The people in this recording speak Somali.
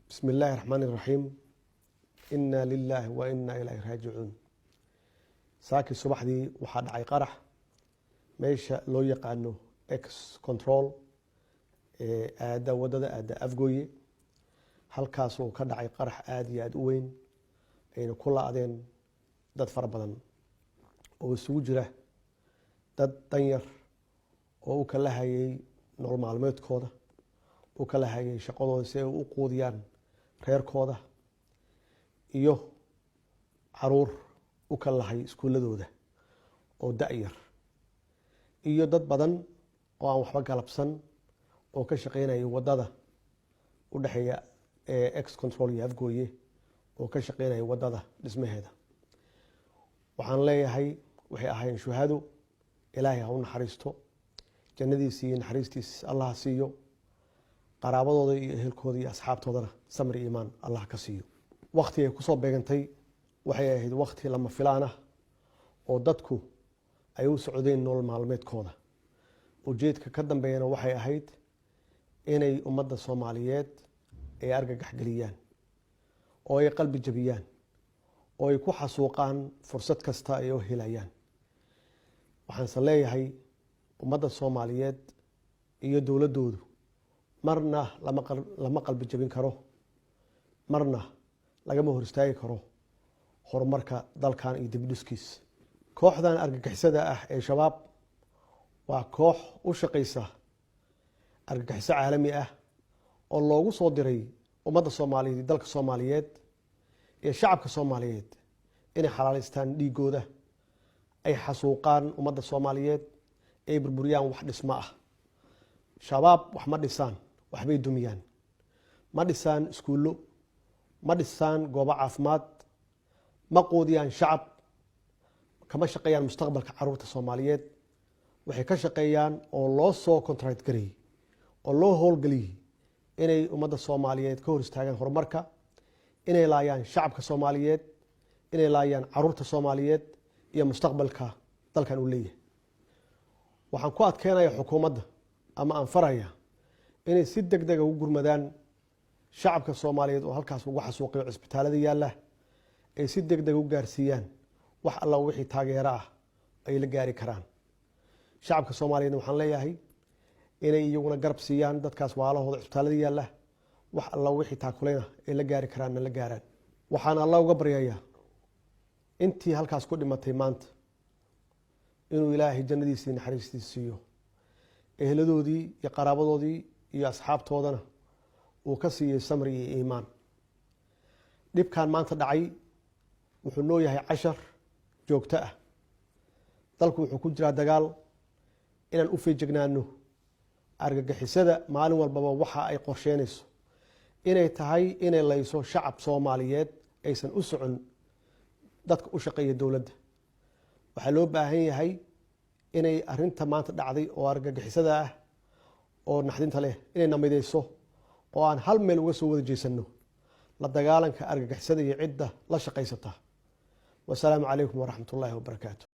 Bismi illaahi raxmaani raxiim. Inna lilaahi wa inna ilayhi raajicuun. Saakii subaxdii waxaa dhacay qarax meesha loo yaqaano Ex Control ee aada wadada aada Afgooye. Halkaasuu ka dhacay qarax aada iyo aada u weyn, ayna ku la-deen dad fara badan oo isugu jira dad danyar oo u kala hayay nolol maalmeedkooda, u kala hayay shaqadooda si ay u quudiyaan reerkooda, iyo caruur u kala lahay iskuuladooda oo da-yar, iyo dad badan oo aan waxba galabsan oo ka shaqeynaya wadada u dhexeeya Ex Control iyo Afgooye, oo ka shaqeynaya wadada dhismaheeda. Waxaan leeyahay, waxay ahaayeen shuhado. Ilaahay ha u naxariisto, jannadiisi iyo naxariistiis Allah siiyo, qaraabadooda iyo ehelkooda iyo asxaabtoodana samri iimaan Allah ka siiyo. Wakti ay kusoo beegantay waxay ahayd wakti lama filaan ah oo dadku ay u socdeen nolol maalmeedkooda. Ujeedka ka dambeeyana waxay ahayd inay ummadda Soomaaliyeed ay argagax geliyaan oo ay qalbi jabiyaan oo ay ku xasuuqaan fursad kasta ay u helayaan. Waxaanse leeyahay, ummadda Soomaaliyeed iyo dowladdoodu marna lama qalbi jabin karo, marna lagama hor istaagi karo horumarka dalkan iyo dibidhiskiis. Kooxdan argagixisada ah ee Shabaab waa koox u shaqaysa argagixiso caalami ah oo loogu soo diray ummadda Soomaaliyeed iyo dalka Soomaaliyeed iyo shacabka Soomaaliyeed inay xalaalaystaan dhiigooda, ay xasuuqaan ummadda Soomaaliyeed, ay burburiyaan wax dhismo ah. Shabaab wax ma dhisaan, waxbay dumiyaan. Ma dhisaan iskuullo, ma dhisaan goobo caafimaad, ma quudiyaan shacab, kama shaqeeyaan mustaqbalka caruurta Soomaaliyeed. Waxay ka shaqeeyaan oo loo soo contract gareeyey oo loo howlgeliyey inay ummadda Soomaaliyeed ka hor istaagaan horumarka, inay laayaan shacabka Soomaaliyeed, inay laayaan caruurta Soomaaliyeed iyo mustaqbalka dalkan uu leeyahay. Waxaan ku adkeynaya xukuumadda ama aan faraya inay si deg dega ugu gurmadaan shacabka Soomaaliyeed oo halkaas ugu xasuuqayo cisbitaalada yaalla, ay si deg deg u gaarsiiyaan wax alla wixii taageero ah ay la gaari karaan. Shacabka Soomaaliyeedna waxaan leeyahay inay iyaguna garab siiyaan dadkaas waalahooda cisbitaalada yaalla, wax alla wixii taakuleyna ay la gaari karaanna la gaaraan. Waxaan Alla uga baryayaa intii halkaas ku dhimatay maanta inuu Ilaahay jannadiisii naxariistiisa siiyo, eheladoodii iyo qaraabadoodii iyo asxaabtoodana uu ka siiyey samri iyo iimaan. Dhibkan maanta dhacay wuxuu noo yahay cashar joogto ah. Dalku wuxuu ku jiraa dagaal. Inaan u feejignaano argagixisada maalin walbaba waxa ay qorsheynayso inay tahay inay layso shacab Soomaaliyeed, aysan u socon dadka u shaqeeya dowladda. Waxaa loo baahan yahay inay arinta maanta dhacday oo argagixisada ah oo naxdinta leh inay namideyso oo aan hal meel uga soo wada jeesano la dagaalanka argagixisada iyo cidda la shaqaysata. Wasalaamu calaykum waraxmat ullaahi wabarakaatu.